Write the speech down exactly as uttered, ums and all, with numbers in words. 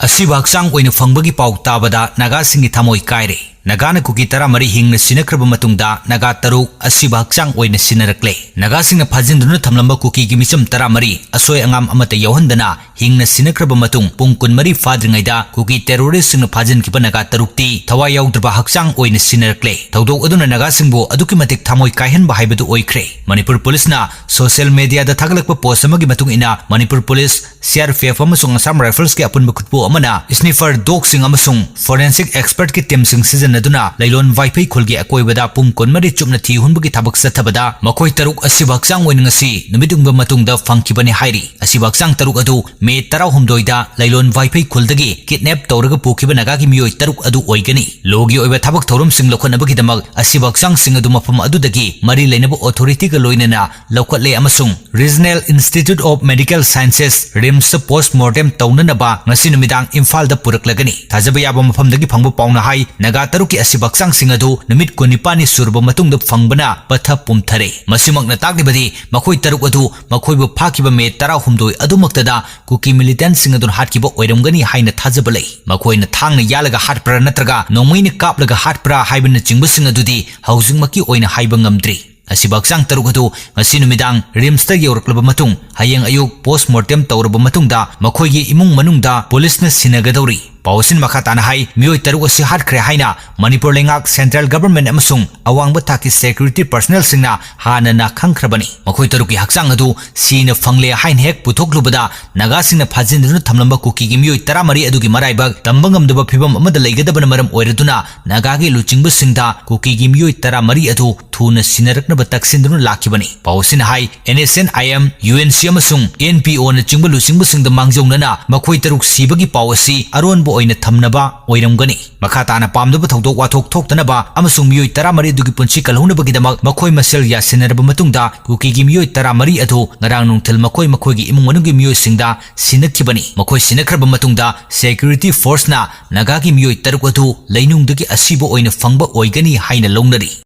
ꯑꯁꯤꯕ ꯍꯛꯆꯥꯡ ꯑꯣꯏꯅ ꯐꯪꯕꯒꯤ ꯄꯥꯎ ꯇꯥꯕꯗ ꯅꯥꯒꯥꯁꯤꯡꯒꯤ ꯊꯃꯣꯏ ꯀꯥꯏꯔꯦ꯫ ꯅꯥꯒꯥꯅ ꯀꯨꯀꯤ ꯇꯔꯥꯃꯔꯤ ꯍꯤꯡꯅ ꯁꯤꯅꯈ꯭ꯔꯕ ꯃꯇꯨꯡꯗ ꯅꯥꯒꯥ ꯇꯔꯨꯛ ꯑꯁꯤꯕ ꯍꯛꯆꯥꯡ ꯑꯣꯏꯅ ꯁꯤꯟꯅꯔꯛꯂꯦ꯫ ꯅꯥꯒꯥꯁꯤꯡꯅ ꯐꯥꯖꯤꯟꯗꯨꯅ ꯊꯝꯂꯝꯕ ꯀꯨꯀꯤꯒꯤ ꯃꯤꯆꯝ ꯇꯔꯥꯃꯔꯤ ꯑꯁꯣꯏ ꯑꯉꯥꯝ ꯑꯃꯠꯇ ꯌꯥꯎꯍꯟꯗꯅ ꯍꯤꯡꯅ ꯁꯤꯅꯈ꯭ꯔꯕ ꯃꯇꯨꯡ ꯄꯨꯡ ꯀꯨꯟꯃꯔꯤ ꯐꯥꯗ꯭ꯔꯤꯉꯩꯗ ꯀꯨꯀꯤ terroristꯁꯤꯡꯅ ꯐꯥꯖꯤꯟꯈꯤꯕ ꯅꯥꯒꯥ ꯇꯔꯨꯛꯇꯤ ꯊꯋꯥꯏ ꯌꯥꯎꯗ꯭ꯔꯕ ꯍꯛꯆꯥꯡ ꯑꯣꯏꯅ ꯁꯤꯟꯅꯔꯛꯂꯦ꯫ ꯊꯧꯗꯣꯛ ꯑꯗꯨꯅ ꯅꯥꯒꯥꯁꯤꯡꯕꯨ ꯑꯗꯨꯛꯀꯤ ꯃꯇꯤꯛ ꯊꯃꯣꯏ ꯀꯥꯏꯍꯟꯕ ꯍꯥꯏꯕꯗꯨ ꯑꯣꯏꯈ꯭ꯔꯦ꯫ ꯃꯅꯤꯄꯨꯔ ꯄꯨꯂꯤꯁꯅ social mediaꯗ ꯊꯥꯒꯠꯂꯛꯄ post ꯑꯃꯒꯤ ꯃꯇꯨꯡ ꯏꯟꯅ, ꯃꯅꯤꯄꯨꯔ ꯄꯨꯂꯤꯁ, CRPF ꯑꯃꯁꯨꯡ Assam Riflesꯀꯤ ꯑꯄꯨꯟꯕ ꯈꯨꯠꯄꯨ ꯑꯃꯅ sniffer dogꯁꯤꯡ ꯑꯃꯁꯨꯡ forensic expertꯀꯤ teamꯁꯤꯡ ꯁꯤꯖꯤꯟꯅꯗꯨꯅ ꯂꯩꯂꯣꯟ ꯋꯥꯏꯐꯩ ꯈꯨꯜꯒꯤ ꯑꯀꯣꯏꯕꯗ ꯄꯨꯡ ꯀꯨꯟꯃꯔꯤ ꯆꯨꯞꯅ ꯊꯤ ꯍꯨꯟꯕꯒꯤ ꯊꯕꯛ ꯆꯠꯊꯕꯗ ꯃꯈꯣꯏ ꯇꯔꯨꯛ ꯑꯁꯤꯕ ꯍꯛꯆꯥꯡ ꯑꯣꯏꯅ ꯉꯁꯤ ꯅꯨꯃꯤꯠ ꯌꯨꯡꯕ ꯃꯇꯨꯡꯗ ꯐꯪꯈꯤꯕꯅꯤ ꯍꯥꯏꯔꯤ꯫ ꯑꯁꯤꯕ ꯍꯛꯆꯥꯡ ꯇꯔꯨꯛ ꯑꯗꯨ May ꯇꯔꯥꯍꯨꯝꯗꯣꯏꯗ ꯂꯩꯂꯣꯟ ꯋꯥꯏꯐꯩ ꯈꯨꯜꯗꯒꯤ kidnap ꯇꯧꯔꯒ ꯄꯨꯈꯤꯕ ꯅꯥꯒꯥꯒꯤ ꯃꯤꯑꯣꯏ ꯇꯔꯨꯛ ꯑꯗꯨ ꯑꯣꯏꯒꯅꯤ꯫ Lawꯒꯤ ꯑꯣꯏꯕ ꯊꯕꯛ ꯊꯧꯔꯝꯁꯤꯡ ꯂꯧꯈꯠꯅꯕꯒꯤꯗꯃꯛ ꯑꯁꯤꯕ ꯍꯛꯆꯥꯡꯁꯤꯡ ꯑꯗꯨ ꯃꯐꯝ ꯑꯗꯨꯗꯒꯤ ꯃꯔꯤ ꯂꯩꯅꯕ authorityꯒ ꯂꯣꯏꯅꯅ ꯂꯧꯈꯠꯂꯦ ꯑꯃꯁꯨꯡ Regional Institute of Medical Sciences, RIMSꯇ post mortem ꯇꯧꯅꯅꯕ ꯉꯁꯤ ꯅꯨꯃꯤꯗꯥꯡ ꯏꯝꯐꯥꯜꯗ ꯄꯨꯔꯛꯂꯒꯅꯤ꯫ ꯊꯥꯖꯕ ꯌꯥꯕ ꯃꯐꯝꯗꯒꯤ ꯐꯪꯕ ꯄꯥꯎꯅ ꯍꯥꯏ, ꯅꯥꯒꯥ ꯇꯔꯨꯛꯀꯤ ꯑꯁꯤꯕ ꯍꯛꯆꯥꯡꯁꯤꯡ ꯑꯗꯨ ꯅꯨꯃꯤꯠ ꯀꯨꯟꯅꯤꯄꯥꯟꯅꯤ ꯁꯨꯔꯕ ꯃꯇꯨꯡꯗ ꯐꯪꯕꯅ ꯄꯠꯊ ꯄꯨꯝꯊꯔꯦ꯫ ꯃꯁꯤꯃꯛꯅ ꯇꯥꯛꯂꯤꯕꯗꯤ ꯃꯈꯣꯏ ꯇꯔꯨꯛ ꯑꯗꯨ ꯃꯈꯣꯏꯕꯨ ꯐꯥꯈꯤꯕ May ꯇꯔꯥꯍꯨꯝꯗꯣꯏ ꯑꯗꯨꯃꯛꯇꯗ ꯀꯨꯀꯤ militantꯁꯤꯡ ꯑꯗꯨꯅ ꯍꯥꯠꯈꯤꯕ ꯑꯣꯏꯔꯝꯒꯅꯤ ꯍꯥꯏꯅ ꯊꯥꯖꯕ ꯂꯩ꯫ ꯃꯈꯣꯏꯅ ꯊꯥꯡꯅ ꯌꯥꯜꯂꯒ ꯍꯥꯠꯄ꯭ꯔꯥ ꯅꯠꯇ꯭ꯔꯒ ꯅꯣꯡꯃꯩꯅ ꯀꯥꯞꯂꯒ ꯍꯥꯠꯄ꯭ꯔꯥ ꯍꯥꯏꯕꯅꯆꯤꯡꯕꯁꯤꯡ ꯑꯗꯨꯗꯤ ꯍꯧꯖꯤꯛꯃꯛꯀꯤ ꯑꯣꯏꯅ ꯍꯥꯏꯕ ꯉꯝꯗ꯭ꯔꯤ꯫ ꯑꯁꯤꯕ ꯍꯛꯆꯥꯡ ꯇꯔꯨꯛ ꯑꯗꯨ ꯉꯁꯤ ꯅꯨꯃꯤꯗꯥꯡ RIMSꯇ ꯌꯧꯔꯛꯂꯕ ꯃꯇꯨꯡ ꯍꯌꯦꯡ ꯑꯌꯨꯛ post mortem ꯇꯧꯔꯕ ꯃꯇꯨꯡꯗ ꯃꯈꯣꯏꯒꯤ ꯏꯃꯨꯡ ꯃꯅꯨꯡꯗ ꯄꯨꯂꯤꯁꯅ ꯁꯤꯟꯅꯒꯗꯧꯔꯤ꯫ ꯄꯥꯎ ꯑꯁꯤꯅ ꯃꯈꯥ ꯇꯥꯅ ꯍꯥꯏ, ꯃꯤꯑꯣꯏ ꯇꯔꯨꯛ ꯑꯁꯤ ꯍꯥꯠꯈ꯭ꯔꯦ ꯍꯥꯏꯅ ꯃꯅꯤꯄꯨꯔ ꯂꯩꯉꯥꯛ, central government ꯑꯃꯁꯨꯡ ꯑꯋꯥꯡꯕ ꯊꯥꯛꯀꯤ security personnelꯁꯤꯡꯅ ꯍꯥꯟꯅꯅ ꯈꯪꯈ꯭ꯔꯕꯅꯤ꯫ ꯃꯈꯣꯏ ꯇꯔꯨꯛꯀꯤ ꯍꯛꯆꯥꯡ ꯑꯗꯨ ꯁꯤꯅ ꯐꯪꯂꯦ ꯍꯥꯏꯅ ꯍꯦꯛ ꯄꯨꯊꯣꯛꯂꯨꯕꯗ ꯅꯥꯒꯥꯁꯤꯡꯅ ꯐꯥꯖꯤꯟꯗꯨꯅ ꯊꯝꯂꯝꯕ ꯀꯨꯀꯤꯒꯤ ꯃꯤꯑꯣꯏ ꯇꯔꯥꯃꯔꯤ ꯑꯗꯨꯒꯤ ꯃꯔꯥꯏꯕꯛ ꯇꯝꯕ ꯉꯝꯗꯕ ꯐꯤꯕꯝ ꯑꯃꯗ ꯂꯩꯒꯗꯕꯅ ꯃꯔꯝ ꯑꯣꯏꯔꯗꯨꯅ ꯅꯥꯒꯥꯒꯤ ꯂꯨꯆꯤꯡꯕꯁꯤꯡꯗ ꯀꯨꯀꯤꯒꯤ ꯃꯤꯑꯣꯏ ꯇꯔꯥꯃꯔꯤ ꯑꯗꯨ ꯊꯨꯅ ꯁꯤꯟꯅꯔꯛꯅꯕ ꯇꯛꯁꯤꯟꯗꯨꯅ ꯂꯥꯛꯈꯤꯕꯅꯤ꯫ ꯄꯥꯎ ꯑꯁꯤꯅ ꯍꯥꯏ, NSCN-IM, UNC ꯑꯃꯁꯨꯡ NPOꯅꯆꯤꯡꯕ ꯂꯨꯆꯤꯡꯕꯁꯤꯡꯗ ꯃꯥꯡꯖꯧꯅꯅ ꯃꯈꯣꯏ ꯇꯔꯨꯛ ꯁꯤꯕꯒꯤ ꯄꯥꯎ ꯑꯁꯤ ꯑꯔꯣꯟꯕ ꯑꯣꯏꯅ ꯊꯝꯅꯕ ꯑꯣꯏꯔꯝꯒꯅꯤ꯫ ꯃꯈꯥ ꯇꯥꯅ ꯄꯥꯝꯗꯕ ꯊꯧꯗꯣꯛ ꯋꯥꯊꯣꯛ ꯊꯣꯛꯇꯅꯕ ꯑꯃꯁꯨꯡ ꯃꯤꯑꯣꯏ ꯇꯔꯥꯃꯔꯤ ꯑꯗꯨꯒꯤ ꯄꯨꯟꯁꯤ ꯀꯜꯍꯧꯅꯕꯒꯤꯗꯃꯛ ꯃꯈꯣꯏ ꯃꯁꯦꯜ ꯌꯥꯁꯤꯟꯅꯔꯕ ꯃꯇꯨꯡꯗ ꯀꯨꯀꯤꯒꯤ ꯃꯤꯑꯣꯏ ꯇꯔꯥꯃꯔꯤ ꯑꯗꯨ ꯉꯔꯥꯡ ꯅꯨꯡꯊꯤꯜ ꯃꯈꯣꯏ ꯃꯈꯣꯏꯒꯤ ꯏꯃꯨꯡ ꯃꯅꯨꯡꯒꯤ ꯃꯤꯑꯣꯏꯁꯤꯡꯗ ꯁꯤꯟꯅꯈꯤꯕꯅꯤ꯫ ꯃꯈꯣꯏ ꯁꯤꯟꯅꯈ꯭ꯔꯕ ꯃꯇꯨꯡꯗ security forceꯅ ꯅꯥꯒꯥꯒꯤ ꯃꯤꯑꯣꯏ ꯇꯔꯨꯛ ꯑꯗꯨ ꯂꯩꯅꯨꯡꯗꯒꯤ ꯑꯁꯤꯕ ꯑꯣꯏꯅ ꯐꯪꯕ ꯑꯣꯏꯒꯅꯤ ꯍꯥꯏꯅ ꯂꯧꯅꯔꯤ꯫